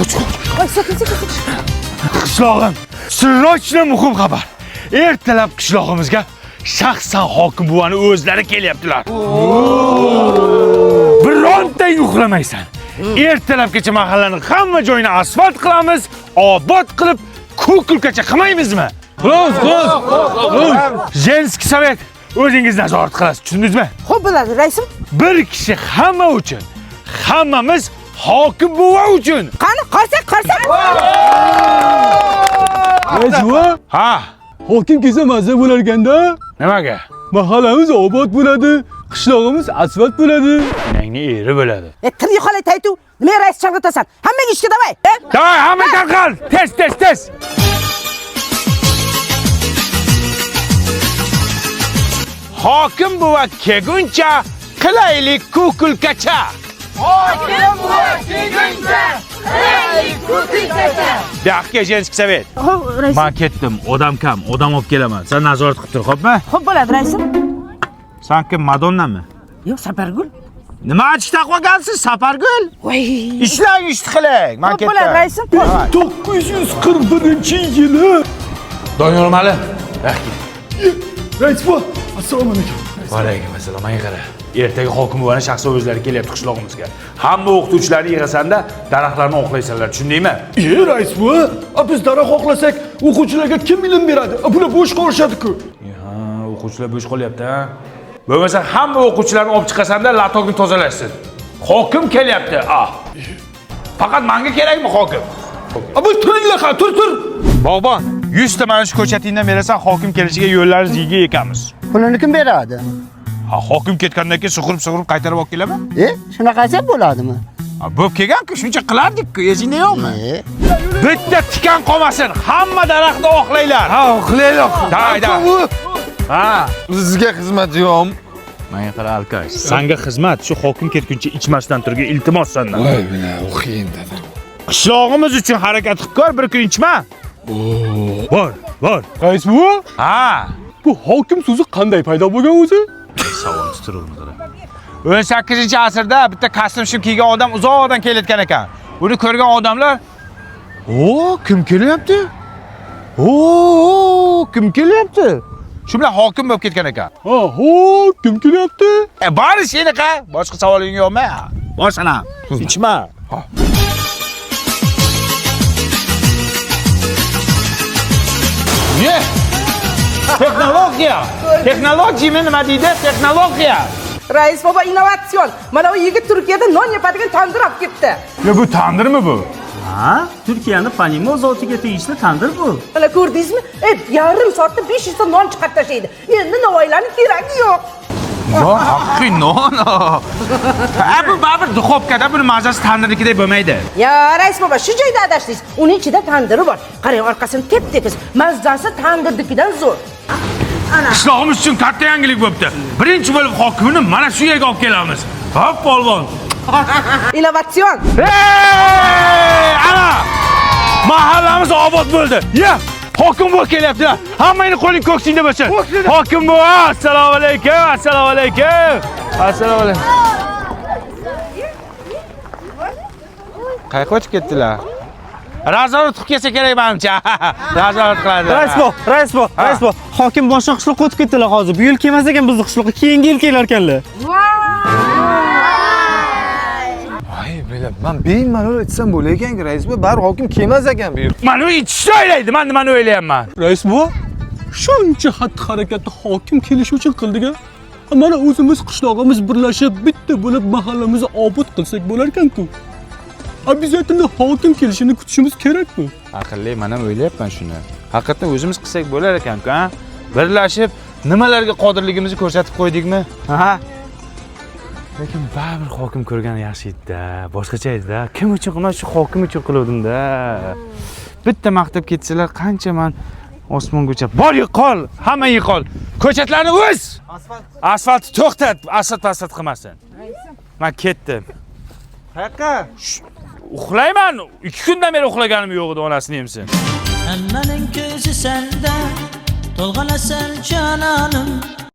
Qoch, qoch. Voy, sekin, sekin, sekin. Qishlog'im, срочно muhim xabar. Ertalab qishlog'imizga shaxsan hokim buvani o'zlari kelyaptilar. Birontang uxlamaysan. Ertalabgacha mahallani hamma joyini asfalt qilamiz, obod qilib, ko'kulkacha qilmaymizmi? Qilamiz, qilamiz. Женский совет o'zingiz nazorat qilasiz, tushundingizmi? Xo'p bo'ladi, raisim. Bir kishi hamma uchun, hammamiz hokim buva uchun. Qani, qarsak, qarsak. Rais buva, Ha, hokim kelsa mazza bo'lar ekanda. nimaga? Mahallamiz obod bo'ladi, qishlog'imiz asfalt bo'ladi. Onangni eri bo'ladi. E, til yo'qolay taytu. Nima rais chalg'itasan? Hammaga ishga davay. E? Давай, hamma tarqal! Tez, tez, tez! Hokim buva kelguncha qilaylik kukulkacha. Hokim buva kelguncha qilaylik kukulkacha. Buyoqqa женский совет. Xo'p, raisim. Men ketdim, odam kam, odam olib kelaman. Sen nazorat qilib tur, xo'pmi? Xo'p bo'ladi, raisim. Sen kim, Madonnami? Yo'q, Sapargul. Nima achik taqib olgansiz, Sapargul? Voy. Ishlang, ishni qiling. Men Xo'p ketdim. bo'ladi, raisim. 941-yili. Doniyor mali. Rahki. Rais buva, assalomu alaykum. Va alaykum assalom, menga qara. Ertaga hokim buvani shaxsan o'zlari kelyapti qishlog'imizga. Hamma o'qituvchilarni yig'asanda daraxtlarni oqlaysanlar, tushundingmi? E, rais buva, a biz daraxt oqlasak, o'quvchilarga kim ilm beradi? A bular bo'sh qolishadi-ku. Ha, o'quvchilar bo'sh qolyapti, ha? Bo'lmasa hamma o'quvchilarni olib chiqasanda latokni tozalashsin. Hokim kelyapti, ah. Faqat menga kerakmi hokim? A bu turinglar, ha, tur, tur. Bog'bon, 100 ta mana shu ko'chatingdan berasan, hokim kelishiga yo'llarimizni yega ekamiz. Pulini kim beradi? Ha, hokim ketgandan keyin sug'urib-sug'urib qaytarib olib kelaman. E, shunaqasi ham bo'ladimi? Ha, bo'p kelgan-ku, shuncha qilardik-ku, esingda yo'qmi? E, Bitta tikan qolmasin, hamma daraxtni oqlanglar. Ha, oqlaylik. Day, day. Ha. Bizga xizmat yo'q. Menga qara alkash. Sanga xizmat, shu hokim ketguncha ichmasdan turgin, iltimos sandan. Voy bila, u qiyin dedi. Qishlog'imiz uchun harakat qilib ko'r, bir kun ichma. Bor, bor. Rais buva, Ha. bu hokim so'zi qanday paydo bo'lgan o'zi? Savol tuturug'ini qara. 18-asrda bitta kostyum shim kiygan odam uzoqdan kelayotgan ekan. Uni ko'rgan odamlar, "O, kim kelyapti? O, kim kelyapti?" Shu bilan hokim bo'lib ketgan ekan. Ha, ho, kim kelyapti? E, bori seniqa, boshqa savoling yo'qmi? Bor sana. Ichma. Ye. Texnologiya. Texnologiyami nima deydi? Texnologiya. Rais baba innovatsion. Mana u yigit Turkiyada non yapadigan tandir olib kelibdi. Yo, bu tandirmi bu? Ha, Turkiyani Panimo zotiga tegishli tandir bu. Mana ko'rdingizmi? E, yarim soatda 500 ta non chiqarib tashlaydi. Endi novvoylarning keragi yo'q. Yo, haqiqiy non. Ha, bu baribir duxovkada buni mazasi tandirnikidek bo'lmaydi. Ya rais baba, shu joyda adashdingiz. Uning ichida tandiri bor. Qarang, orqasini tep-tekis. Mazzasi tandirnikidan zo'r. Ana. Qishlog'imiz uchun katta yangilik bo'pti. Birinchi bo'lib hokimini mana shu yerga olib kelamiz. Hop, polvon. Innovatsion. Hey, ana! Mahallamiz obod bo'ldi. Ya, hokim buva kelyaptilar. Hammangni qo'ling ko'ksingda bo'lsin. Hokim buva, assalomu alaykum, assalomu alaykum. Assalomu alaykum. Qayerga o'tib ketdilar? Razorat qilib kelsa kerak menimcha. Razorat qiladi. Rais bu, rais bu, rais bu. Hokim boshqa qishloqqa o'tib ketdilar hozir. Bu yil kelmas ekan bizni qishloqqa, keyingi yil kelar ekanlar. Voy bila, men bemalol aytsam bo'lar ekan-ku, rais buva, bari hokim kelmas ekan bu yil. Mana u ichishni o'ylaydi. Men nimani o'ylayapman? Rais buva, shuncha xatti-harakatni hokim kelishi uchun qildik-a. Mana o'zimiz qishlog'imiz birlashib, bitta bo'lib mahallamizni obod qilsak bo'lar ekan-ku. Обязательно hokim kelishini kutishimiz kerakmi? Aqlli, men ham o'ylayapman shuni. Haqiqatdan o'zimiz qilsak bo'lar ekan-ku, ha? Birlashib nimalarga qodirligimizni ko'rsatib qo'ydikmi? Ha? Lekin baribir hokim ko'rgani yaxshi edi-da, boshqacha edi-da. Kim uchun qilman, shu hokim uchun qiluvdim-da. Bitta maqtab ketsalar qancha man osmongacha. Bor yo'qol, hamma yo'qol. Ko'chatlarni o'z. Asfalt. Asfaltni to'xtat, asfalt asfalt qilmasin. Men ketdim. Qayoqqa? Uxlayman. 2 kundan beri uxlaganim yo'q edi, onasini emsin. Hammaning ko'zi senda, to'lg'anasan jononim.